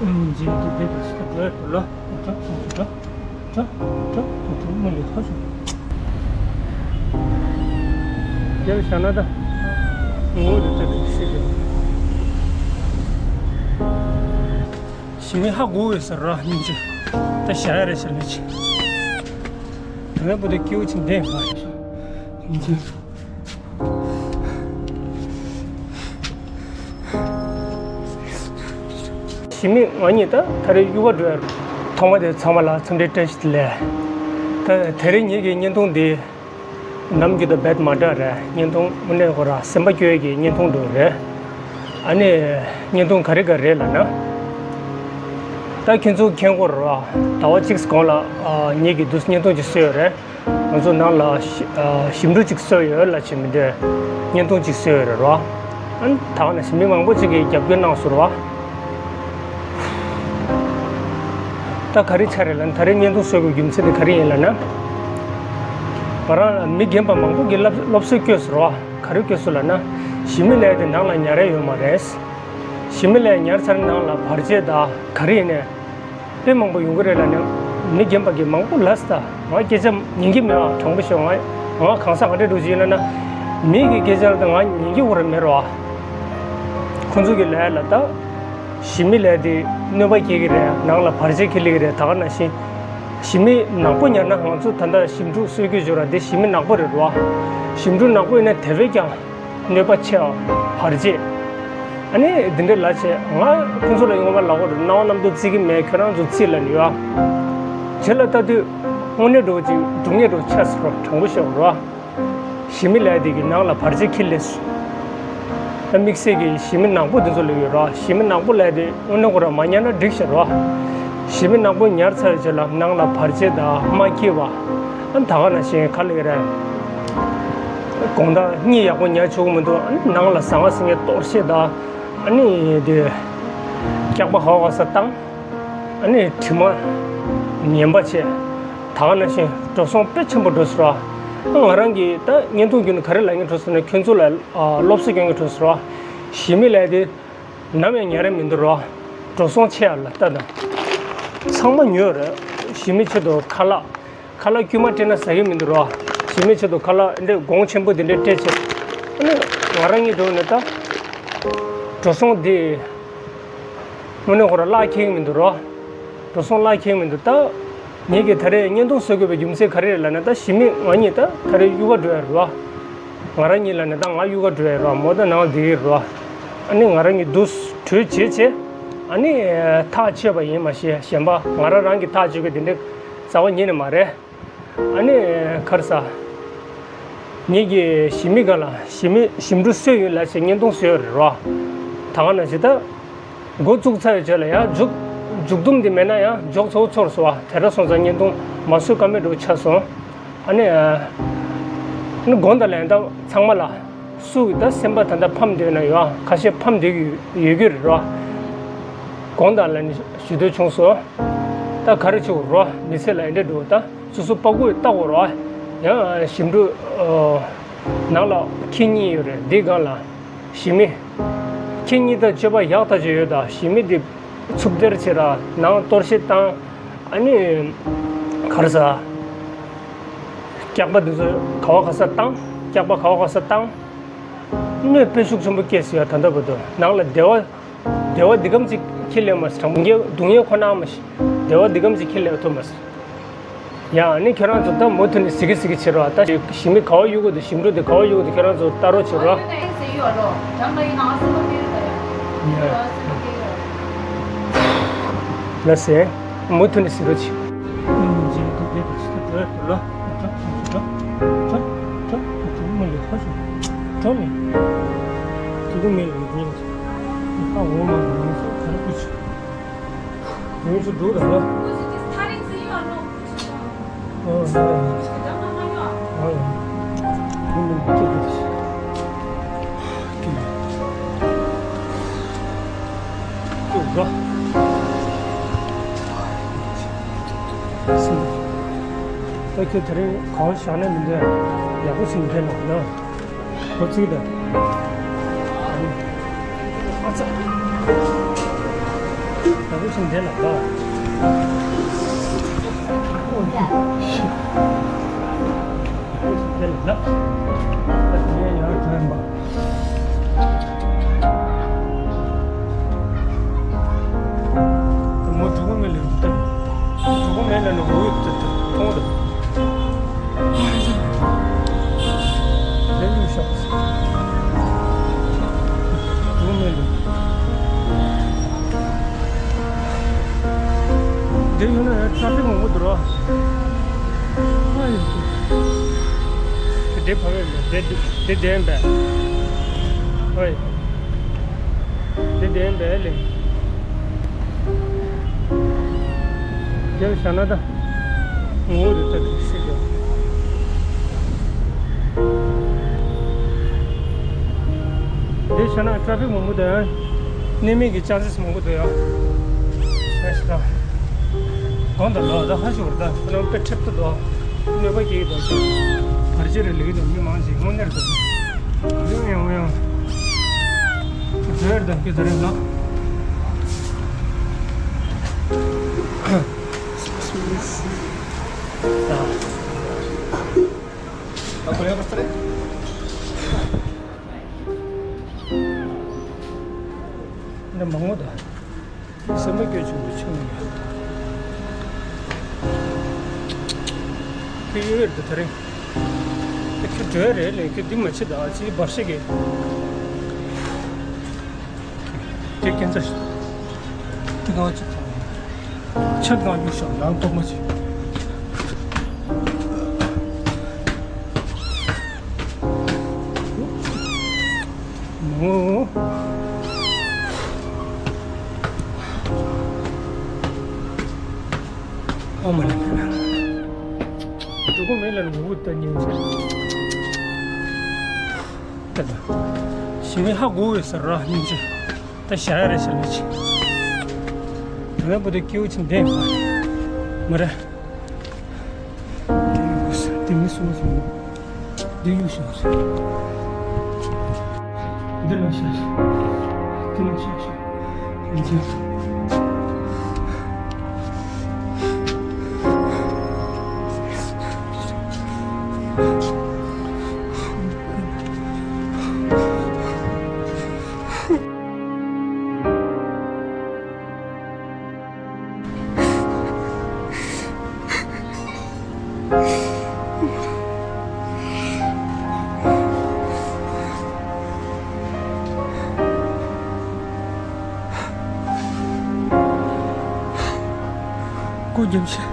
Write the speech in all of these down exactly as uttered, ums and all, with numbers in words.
ཨུམ། འཇིགས་འདི་བེད་དུ་ཤི་ད་འགྲོ་ཡ་འགྲོ་ལ། འགྲོ་འགྲོ་འགྲོ་འགྲོ་འགྲོ་འགྲོ་འགྲོ་མ་ལུས་ཐོ་སོང་། རྒྱལ་བཞག་ན་ད། ངོ་རེ་ད་དེ་ཤི་དེ། ཞི་མི་ཧ་གོ་བས་ཟེར་ར་སྙིང་རྗེ། ད་བཞག་ཡ་རེད་ཟེར་ལས་ཆེ། དེ་ནས་བུ་དེ་སྐྱེའུ་ཆེན་འདས་མ་རེད། སྙིང་རྗེ། ཞི་མི་ང་གཉིས་ད་ད་རེས་གཡུག་ག་འགྲོ་ཡ། ཐོག་མ་དེ་ཚང་མ་ལ་འཚམས་འདྲི་བཀྲ་ཤིས་བདེ་ལེགས། ད་དེ་རིང་ངེད་ཀྱི་བརྙན་ཐུང་འདི་ནམ་རྒྱུན་དང་རྦད་མ་འདྲ་རེད། བརྙན་ཐུང་དངོས་གནས་ཁོ་རང་སེམས་པ་སྐྱོ་ཡ་གི་བརྙན་ཐུང་འདྲ་རེད། ཨ་ནི་བརྙན་ཐུང་ག་རེ་ག་རེ་ལབ་ན། ད་ཁྱོད་ཚོ་མཁྱེན་གོ་རེད་བ། ཟླ་བ་གཅིག་གོང་ལ་ཨ་ངེད་ཀྱིས་འདུག་བརྙན་ཐུང་ཅིག་བཟོས་ཡོད་རེད། ང་ཚོ་ནང་ལ་ཞི་ཨ་ཞིབ་འཇུག་ཅིག་བཟོས་ཡོད་ལབ་བྱས་མི་འདོད། བརྙན་ཐུང་ཅིག་བཟོས་ཡོད་རེད་རོ། ཨ་ནི་ད་ག་ནང་བཞིན་མི་མང་པོ་ཅིག་གིས་རྒྱབ་སྐྱོར་གནང་སོང་རོ། ད་ག་རེ་ཆགས་རེད་ལབ་ན། ད་རེས་བརྙན་ཐུང་བཟོ་དགོས་རྒྱུ་མཚན་དེ་ག་རེ་ཡིན་ལབ་ན། ང་རང་ལ་མི་རྒན་པ་མང་པོ་གིས་སློབ་སློབ་གསོ་བསྐྱོན་སོང་རོ། ག་རེ་བསྐྱོན་སོང་ལབ་ན། ཞི་མི་ལབ་ཡ་དེ་ནང་ལ་ཉར་ཡ་ཡོད་མ་རེད། ཞི་མི་ལབ་ཡ་ཉར་ཚར་ནང་ལ་བར་ཆད་ད་ག་རེ་ཡིན་ནས། དཔེ་མང་པོ་ཡོང་གི་རེད་ལབ་ནས། མི་རྒན་པ་གིས་མང་པོ་ལབ་སོང་། ང་སྐད་ཆ་ཉན་གྱི་མེད་པ། དྲང་པོ་ཤོད། ང་ང་གང་ཟག་ག་འདྲས་འདྲ་ཅིག་ཡིན་ན་ན། མི་གི་སྐད་ཆ་ལ་ད་ང་ཉན་གྱི་ཡོད་རེད་མེད་རོ། ཁོང་ཚོ་གིས་ལབ་ཡ་ལ་ད་ཞི་མི་ལབ་ཡ་དེ་གནོད་པ་སྐྱེལ་གྱི་རེད། ནང་ལ་བར་ཆད་ཁྱེར་སླེབས་ཀྱི་རེད། ད་ག་ནང་བཞིན་ཞི་མི་ནག་པོ་ཉར་ན། ང་ཚོ་ད་ལྟ་ཞིབ་འཇུག་སྲོལ་རྒྱུན་བྱོས་ར། དེ་ཞི་མི་ནག་པོ་རེད་རོ། ཞིབ་འཇུག་ནག་པོ་ཡིན་ན་དེ་བས་ཀྱང་གནོད་པ་ཆེ་བ། བར་ཆད། ཨ་ནི་འདི་འདྲ་ལབ་བྱས། ང་ཁོང་ཚོ་ལ་ཡོང་བ་ལབ་དགོས་རེད། སྣང་བ་རྣམ་རྟོག་བརྩི་གི་མེད། ཁྱོད་རང་ཚོ་བརྩི་ལབ་ནས་ཡོད། བྱས་ལ་ལྟ་དུས་དངོས་གནས་འདྲ་ཅིག་སྡུག་བསྔལ་འདྲ་ཆགས་སོང་རོ། དྲང་པོ་བཤད་རོ། ཞི་མི་ལབ་ཡ་དེ་གིས་ནང་ལ་བར་ཆད་ཁྱེར་སླེབས་སོང་། ད་དམིགས་བསལ་གྱི་ཞི་མི་ནག་པོ་དེ་ཚོ་ལ་ཡོད་རོ། ཞི་མི་ནག་པོ་ལབ་ཡ་དེ་དངོས་གནས་ཁོ་རང་མ་ཉར་ན་འགྲིག་ཤག་རོ། ཞི་མི་ནག་པོ་ཉར་ཚར་རྗེས་ལ་ནང་ལ་བར་ཆད་དང་རྨ་སྐྱེལ་བ། ཨ་ད་ག་ནང་བཞིན་ག་ལབ་ཀྱི་རེད། དགོང་དག་གཉིད་ཡག་པོ་ཉལ་ཆོག་གི་མི་འདུག་ཨ་ནི་ནང་ལ་ཟ་མ་ཟ་མཁན་གཏོར་བཤིག་དང་། ཨ་ནི་དེ་སྐྱག་པ་ག་བ་ག་ས་བཏང་། ཨ་ནི་དྲི་མ་ངན་པ་བྱས། ད་ག་ནང་བཞིན་འགྲོ་སོང་དཔེ་ཆེན་པོ་འགྲོ་སོང་ར། ང་རང་གིས་ད་བརྙན་ཐུང་བརྒྱུད་ནས་ག་རེ་ལབ་མཁན་འགྲོ་སོང་ན། ཁྱོད་ཚོ་ལ་ཨ་སློབ་གསོ་སྐྱོན་མཁན་འགྲོ་སོང་ར། ཞི་མི་ལབ་ཡ་དེ་ནམ་ཡང་ཉར་ཡ་མི་འདུག་ར། འགྲོ་སོང་ཆེ་ཡ་ལ་ལྟ་དང་། ཚང་མ་ཉོས་རེད། ཞི་མི་ཆེད་དུ་ཁ་ལག་ཁ་ལག་དཀྱུས་མ་སྤྲད་ན་ཟ་གི་མི་འདུག་ར། ཞི་མི་ཆེད་དུ་ཁ་ལག་འདི་གོང་ཆེན་པོ་འདི་འདྲ་སྤྲད་བྱས། ཨ་ནི་ང་རང་གཉིས་འགྲོ་ནས་ད་འགྲོ་སོང་འདི་དངོས་གནས་ཁོ་རང་གླགས་འཁེལ་གི་མི་འདུག་ར། འགྲོ་སོང་གླགས་འཁེལ་གི་མི་འདུག་ད་ངེད་ཀྱིས་ད་རེས་བརྙན་ཐུང་བཟོ་དགོས་པའི་རྒྱུ་མཚན་ག་རེ་རེད་ལབ་ན། ད་ཞི་མི་ང་གཉིས་ད་ད་རེས་གཡུག་ག་འགྲོ་ཡ་རེད་བ། ང་རང་གཉིས་ལབ་ན་ད་ང་གཡུག་ག་འགྲོ་ཡ་རེད་བ། མོ་ད་ནང་བསྡད་ཀྱི་རེད་བ། ཨ་ནི་ང་རང་གཉིས་འདུག་གྲོས་བྱེད་བྱས། ཨ་ནི་ཐག་ཆོད་པ་ཡིན། མ་གཞི་གཞན་པ་ང་རང་རང་གིས་ཐག་གཅོད་མཁན་དེ་འདྲ་རྩ་བ་ཉིད་ནས་མ་རེད། ཨ་ནི་ག་རེ་ཟ། ངེད་ཀྱི་ཞི་མི་སྒང་ལ་ཞི་མི་ཞིབ་འགྲོ་སྲོལ་ཡོད་ལབ་བྱས་བརྙན་ཐུང་བཟོས་ཡོད་རེད་རོ། ད་ག་ནང་བཞིན་ད་འགོ་བཙུགས་ཚར་བའི་རྗེས་ལ་ཡང་མཇུག་མཇུག་སྡོམ་དེ་མེད་ན་ཡང་མཇུག་ཚ་བོ་ཚོར་སོང་བ། དེ་འདྲ་སོང་ཙང་བརྙན་ཐུང་མ་བཟོ་ཀ་མེད་འགྲོ་ཆགས་སོང་། ཨ་ནི་ཨ་ནི་དགོངས་དག་ལན་ད་ཚང་མ་ལ། སུ་ད་སེམས་པ་ད་ལྟ་ཕམ་བསྡད་ན་ཡོད། ཁ་ཤས་ཕམ་བསྡད་ཡོད་ཀྱི་རེད་རོ། དགོངས་དག་ལན་ཞུ་འདོད་བྱུང་སོང་། ད་ག་རེ་བྱེད་དགོས་རོ། མི་ཚེ་ལ་ཨེ་འདྲ་འགྲོ་ད། སོ་སོ་པགས་ཀོ་ལྟ་དགོས་རོ། ཡང་ཞིབ་འགྲོ་ནང་ལ་ཁྱི་གཉིས་ཡོད་རེད། འདི་སྒང་ལ་ཞི་མི། ཁྱི་གཉིས་ད་སྤྱོད་པ་ཡག་ཐག་ཆོད་ཡོད། ད་ཞི་མི་འདི་འཚུབ་སྡེར་བྱེད་ར། ནང་གཏོར་བཤིག་བཏང་། ཨ་ནི་ག་རེ་ཟ། སྐྱག་པ་འདི་ཚོ་ག་བ་ག་ས་བཏང་། སྐྱག་པ་ག་བ་ག་ས་བཏང་། གནོད་དཔེ་ཤུགས་ཆེན་པོ་སྐྱེལ་སོང་ཡ། ད་ལྟ་བར་དུ་ནང་ལ་བདེ་བ། བདེ་བ་འདི་གམ་ཅིག་ཁྱེར་སླེབས་མ་སོང་། སྡུག་བསྔལ་སྡུག་བསྔལ་ཁོ་ན་མ་ཤི། བདེ་བ་འདི་གམ་ཅིག་ཁྱེར་སླེབས་ཐུབ་མ་སོང་། ཡ་ཨ་ནི་ཁྱེད་རང་ཚོ་ད་མུ་མཐུད་ནས་གཟིགས་ཀྱི་གཟིགས་ཀྱི་བྱེད་རོགས། ད་ཞི་མི་ག་བ་གཡུག་དགོས་འདུག་ཞིབ་འགྲོ་འདི་ག་བ་གཡུག་དགོས་འདུག་ཁྱེད་རང་ཚོ་ལྟ་རོགས་བྱེད་རོགས། ལགས་སེ། མུ་མཐུད་ནས་གཟིགས་རོགས་བྱེད། ད་ཁྱོད་དེ་རིང་གང་བཞག་ན་མི་འདོད། ཡག་པོ་ཞིག་འཕེན་ལ་ན། ཁོ་ཚིག་དང་། ཨ་ཙ། ད་བུ་ཆུང་དེ་ལ་ལ། ད་བུ་ཆུང་དེ་ལ་ལ། ད་དེ་ཡང་དྲན་པ། དེ་མོ་གྲུ་གུ་མེ་ལ་འདི་ལྟ། གྲུ་གུ་མེ་ལ་ནི་འུ་ཡུག་ཏུ་མཐོང་དུ། ལས་ཡུལ་ཤོག །གྲུ་གུ་མེ་ལ། འདི་ཡོད་ན་ཡང་ཊ་ཕིག་མང་པོ་འདུག་རོ། ཨ་ཡོད། དེ་ཕ་མེད་མེད་དེ་དེ་དེ་ཡིན་པས། ཨོའི། དེ་དེ་ཡིན་པས་ལེ། དེ་བཞག་ན་ད། ངོ་བོ་དེ་ལྟ་དུ་ཤེས་དགོས། དེ་བཞག་ན་ཊ་ཕིག་མང་པོ་འདུག་ཡང་། གནས་མིན་གྱི་ཅན་སེས་མང་པོ་འདུག་ཡང་། ཨེ་ཤི་ད། དགོང་དག་ལོ་ད་ཧ་ཞུ་བར་ད་ཁོ་རང་དཔེ་ཁྲེབ་ཏུ་འདུག་གནོད་པ་སྐྱེལ་གྱི་འདུག་ཅིག་བར་ཆད་རེ་ལུས་འདུག་མི་མང་ཞིག་དངོས་གནས་རེད་འདུག་ཡང་ཡང་ཡང་། བཟོས་རེད་ད་ཁྱོད་ད་རེད་ལ། ད། ད་ཁོ་ཡང་བར་ས་རེད། འདི་མང་པོ་ད། སེམས་པ་སྐྱོ་ཆུང་དུ་ཆུང་ཡོད། ཁྱོད་ཡོད་རེད་དེ་རིང་། ཁྱོད་བྲོས་རེད་ལས་ཁྱོད་འདི་མ་བྱེད་ད་ཅི་བར་ཤེས་ཀྱི། དེ་ཁྱད་མཚར་ཞིག་དེ་གང་ཅི་ཆབ་གང་རྒྱུག་ཤོག་ནང་ཐོག་མ་ཅི། ཨོ། ཨོ་མ་ལ་ལ། གྲུ་གུ་མེ་ལ་ངུ་ད་སྙིང་རྗེ། ད་ད། ཞི་མི་ཧ་གོ་བའི་ཟེར་ར་སྙིང་རྗེ། ད་ཞ་ཡ་རེ་ཞལ་ལས་ཆེ། ད་ལན་པོ་དེ་སྐྱེའུ་ཆེན་ལྡན་མ་རེད། མ་རེད། དེ་མི་སུ་སུ་འདི་ཡུ་ཤ་ཤ། འདི་ལ་ཤ་ཤ། དེ་ལ་ཤ་ཤ། འདི། སྐུ་རྒྱབ་ཤ།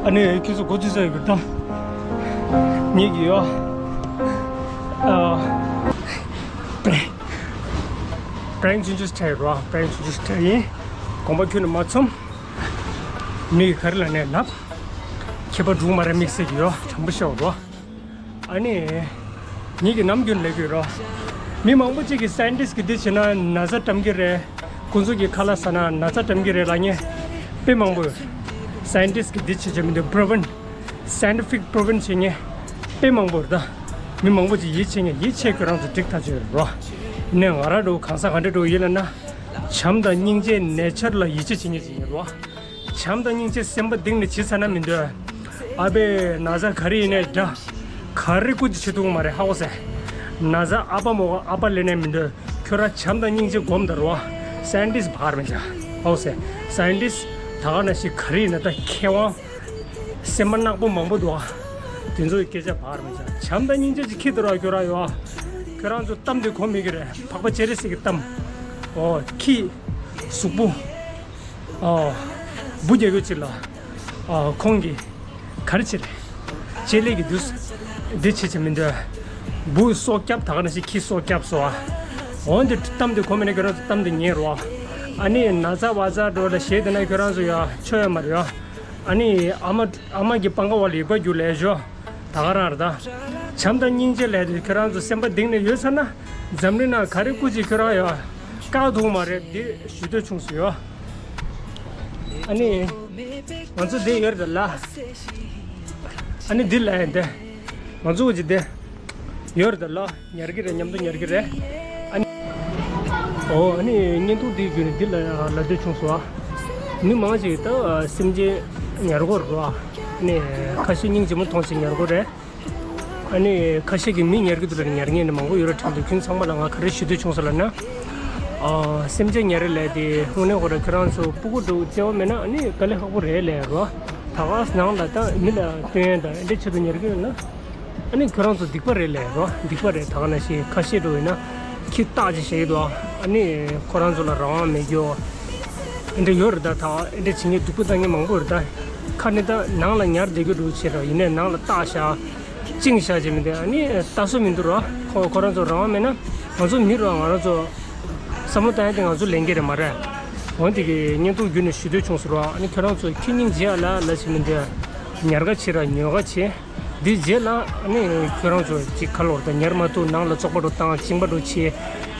ཨ་ནི་ཁྱེད་ཚོ་གོ་ཚོད་ཟ་ཡི་གི་ད། ངེད་ཀྱི་ཡོ། ཨ། པྲེང་ཆུང་ཆུང་ཞིག་ཡིན་རོ། པྲེང་ཆུང་ཆུང་ཞིག་ཡིན། དགོངས་པ་ཁྱོན་ནས་མ་ཚོམ། མི་ག་རེ་ལ་ནས་ལབ། ཁྱད་པར་འདུག་མ་རེད་དམིགས་བསལ་གྱི་ཡོ། དྲང་པོ་བཤད་རོ། ཨ་ནི། ངེད་ཀྱི་ནམ་རྒྱུན་ལས་ཀྱི་རོ། མི་མང་པོ་ཅིག་གིས་སའེན་ཊིསི་གིས་འདི་བྱས་ན་ན་ཚ་བཀྲམ་གྱི་རེད། ཁོང་ཚོ་གི་ཁ་ལག་ཟ་ན་ན་ཚ་བཀྲམ་གྱི་རེད་ལབ་མཁན་དཔེ་མང་པོ་ཡོད། སའེན་ཊིསི་གིས་འདི་བྱེད་བྱེད་མི་འདུག་པྲུ་ཝན། སའེན་ཊི་ཕིག་པྲུ་ཝན་བྱེད་མཁན་དཔེ་མང་པོ་རེད་ད། མི་མང་པོ་ཅིག་ཡིད་ཆེས་མཁན་ཡིད་ཆེས་ཁྱོད་རང་ཚོ་འགྲིག་ཐག་ཆོད་རེད་རོ། ཡིན་ནའི་ང་རང་འདྲ་བོ་གང་ཟག་ག་འདྲ་འདྲ་བོ་ཡིན་ལབ་ན། བྱམས་དང་སྙིང་རྗེ་ནེ་ཆར་ལ་ཡིད་ཆེས་བྱེད་མཁན་ཅིག་ཡིན་རོ། བྱམས་དང་སྙིང་རྗེ་སེམས་པ་གཏིང་ནས་བྱེད་ཚར་ན་མི་འདོད། ཨ་ཕའི་ན་ཚ་ག་རེ་ཡིན་ནའི་འདྲ། ག་རེ་སྐུ་མཁྱེན་བྱེད་ཐུབ་ཀྱི་མ་རེད་ཧ་གོ་སོང་། ན་ཚ་ཨ་ཕ་མ་གི་ཨ་ཕ་ལབ་ནའི་མི་འདོད། ཁྱོད་རང་བྱམས་དང་སྙིང་རྗེ་སྒོམ་ད་རོ། སའེན་ཊིསི་བར་མི་བྱ། ཧ་གོ་སོང་། སའེན་ཊིསི་ད་ག་ནང་བཞིན་ག་རེ་ཡིན་ན་ད་མཁས་དབང་། སེམས་པ་ནག་པོ་མང་པོ་འདུག་ཨ། དེ་ཚོའི་སྐད་ཆ་བར་མི་བྱ། བྱམས་དང་སྙིང་རྗེ་ཅིག་ཁྱེར་ད་རོ་ཁྱོད་རང་ཡོ། ཁྱོད་རང་ཚོ་གཏམ་དེ་གོ་མེད་ཀྱི་རེད། འཕགས་པ་སྤྱན་རས་གཟིགས་ཀྱི་གཏམ། ཨོ་ཁྱི། གཟུགས་པོ། ཨ། འབུ་རྒྱག་རྒྱུ་ཅིག་ལ། ཨ། ཁོང་གིས་ག་རེ་བྱེད་རེད། ལྕེ་ལེ་གི་དུས་འདི་བྱེད་བྱེད་མི་འདོད། འབུ་སྲོག་སྐྱབས་ད་ག་ནང་བཞིན་ཁྱི་སྲོག་སྐྱབས་སོ་ཨ། འོན་ཏེ་གཏམ་དེ་གོ་མེད་ན་ཁྱོད་རང་ཚོ་གཏམ་དེ་ཉན་རོགས། ཨ་ནི་ན་ཚ་བ་ཚ་འགྲོ་ལ་ཞེད་དེ་ན་ཁྱོད་རང་ཚོ་ཡ་ཆོ་ཡ་མ་རེད་ཡ། ཨ་ནི་ཨ་མ་ཨ་མ་གི་པང་ཁ་བ་ལ་ཡིག་པ་རྒྱུག་ལས་ཞོ། ད་ག་རང་རེད་ད། བྱམས་དང་སྙིང་རྗེ་ལས་དེ་ཁྱོད་རང་ཚོ་སེམས་པ་གཏིང་ནས་ཡོད་ཚར་ན། འཛམ་གླིང་ནང་ག་རེ་སྐུ་མཁྱེན་ཁྱོད་རང་ཡོད། བཀག་ཐུབ་མ་རེད་འདི་ཞུ་འདོད་བྱུང་སོང་ཡོད། ཨ་ནི། ང་ཚོ་འདི་ཡོད་རེད་ལ། ཨ་ནི་འདི་ལ་ཡིན་ཏེ། ང་ཚོ་གཅིག་འདི། ཡོད་རེད་ལ། ཉར་གི་རེད། མཉམ་དུ་ཉར་གི་རེད། ཨ་ནི། ཨོ་ཨ་ནི་བརྙན་ཐུང་འདི་བརྒྱུད་ནས་འདི་ལ་ལབ་འདོད་བྱུང་སོང་ཨ། མི་མང་ཞིག་ད་སེམས་ཅན་ཉར་གི་རེད་ཨ། ཨ་ནི་ཁ་ཤས་སྙིང་རྗེ་མོ་མཐོང་ཞིག་ཉར་གི་རེད། ཨ་ནི་ཁ་ཤས་ཀྱིས་མི་ཉར་གི་འདུག་ལབ་ནས་ཉར་མཁན་ནི་མང་པོ་ཡོད་རེད། དྲན་འདུག་ཁྱོད་ཚང་མ་ལ་ང་ག་རེ་ཞུ་འདོད་བྱུང་སོང་ལབ་ན། ཨ་སེམས་ཅན་ཉར་རེད་ལབ་དེ་དངོས་གནས་ཁོ་རང་ཁྱོད་རང་ཚོ་སྤུ་གུ་འདྲ་བོ་བརྩེ་བ་མེད་ན་ཨ་ནི་དཀའ་ལས་ཁག་པོ་རེད་ལབ་རོ། ད་ག་ནང་ལ་ད་མི་ལ་སྟོན་ཡ་དང་ཨེ་འདྲ་ཆེད་དུ་ཉར་གི་ཡོད་ན། ཨ་ནི་ཁྱོད་རང་ཚོ་སྡིག་པ་རེད་ལབ་རོ། སྡིག་པ་རེད། ད་ག་ནང་བཞིན་ཁ་ཤས་འགྲོ་ཡིན་ན། ཁྱི་སྟག་ཅིག་བྱེད་ཀྱི་འདུག་ཨ་ནི་ཁོ་རང་ཚོ་ལ་རང་དབང་མེད་རྒྱུ། ཨེ་འདྲ་ཡོད་རེད་ད། ད་ཨེ་འདྲ་བྱེད་མཁན་སྡུག་པོ་བཏང་མཁན་མང་པོ་རེད་ད། ཁ་ནི་ད་ནང་ལ་ཉར་བསྡད་རྒྱུ་འདྲ་བོ་བྱེད་རོགས། ཡིན་ནའི་ནང་ལ་སྟག་བཞག་བཅིངས་བཞག་བྱས་མི་འདུག་ཨ་ནི་ལྟ་སྲོལ་མི་འདུག་རོ། ཁོ་ཁོ་རང་ཚོ་རང་དབང་མེད་ན། ང་ཚོ་མི་རོ། ང་རང་ཚོ་བསམ་བློ་བཏང་ཡ་དེ་ང་ཚོ་ལས་འགན་རེད་མ་རེད། འོན་ཏེ་གི་བརྙན་ཐུང་བརྒྱུད་ནས་ཞུ་འདོད་བྱུང་སོང་རོ། ཨ་ནི་ཁྱོད་རང་ཚོ་ཁྱི་སྙིང་རྗེ་ཡ་ལ་ལ་བྱེད་མི་འདུག་ཉར་ག་བྱེད་ར་ཉོ་ག་བྱེད། འདི་རྗེས་ལ་ཨ་ནི་ཁྱོད་རང་ཚོ་ཅིག་ཁ་ལོར་དང་ཉར་མ་ཐུབ་ནང་ལ་བཙོག་པ་འགྲོ་བཏང་གཅིན་པ་འགྲོ་བྱེད།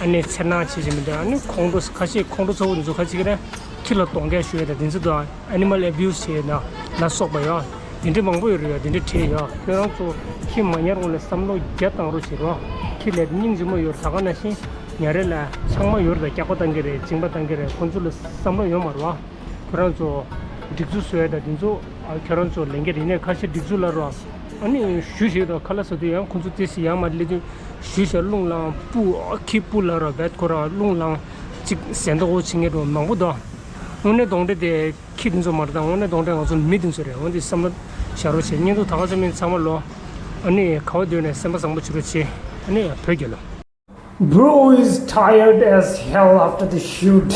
ཨ་ནི་འཚེར་སྣང་བྱེད་བྱེད་མི་འདུག་ཨ་ནི་ཁོང་ཁྲོ་ཁ་ཤས་ཁོང་ཁྲོ་ཚ་བོ་འདི་ཚོ་ཁ་ཅིག་རེད། ཁྱི་ལ་གདོང་བཀལ་ཞུ་ཡས་དང་འདི་ཚོ་དང་animal abuse་བྱེད་ཡས་དང་ལ་སོགས་པ་ཡོད། འདི་འདྲ་མང་པོ་ཡོད་རེད་ཡ། འདི་འདྲ་བྲིས་ཡོད། ཁྱོད་རང་ཚོ་ཁྱི་མ་ཉར་གོང་ལ་བསམ་བློ་བརྒྱ་བཏང་རོགས་བྱེད་རོགས། ཁྱི་ལས་སྙིང་རྗེ་མོ་ཡོད་རེད། ད་ག་ནང་བཞིན་ཉ་རེ་ལ་ཚང་མ་ཡོད་རེད་ད། སྐྱག་པ་བཏང་གི་རེད། གཅིན་པ་བཏང་གི་རེད། ཁོང་ཚོ་ལ་བསམ་བློ་ཡོད་མ་རེད་བ། ཁྱོད་རང་ཚོ་སྒྲིག་འཛུགས་བཟོ་ཡ་དང་འདི་ཚོ་ཨ་ཁྱོད་རང་ཚོ་ལས་འགན་རེད། ཡིན་ནའི་ཁ་ཤས་སྒྲིག་འཛུགས་ལ་རོགས། ཨ་ནི་ཞུ་ཞིག་དང་ཁ་ལག་ཟ་དུས་ཡང་ཁོང་ཚོ་ཏོག་ཙམ་ཡར་མར་སླེབས་དུས་ཞུ་ཞིག་རླུང་ལངས་སྤུ་ཨ་ཁྱི་སྤུ་ལ་རོགས་བེད་ཁོ་རང་རླུང་ལངས་ཅིག་ཟན་ཏོག་འོ་བྱེད་མཁན་རོགས་མང་པོ་འདུག་དངོས་གནས་གདོན་འདྲེ་དེ་ཁྱི་འདི་ཚོ་མ་རེད་ད། དངོས་གནས་གདོན་འདྲེ་ང་ཚོ་མི་འདི་ཚོ་རེད། འོན་ཏེ་བསམ་བློ་བཞག་རོགས་བྱེད། བརྙན་ཐུང་ད་ག་ཚོད་མིན་ཚང་མ་ལོ། ཨ་ནི་ག་བ་སྡོད་ནས་སེམས་པ་བཟང་པོ་བྱེད་རོགས་བྱེད། ཨ་ནི་བོད་རྒྱལ་ལོ། Bro is tired as hell after the shoot.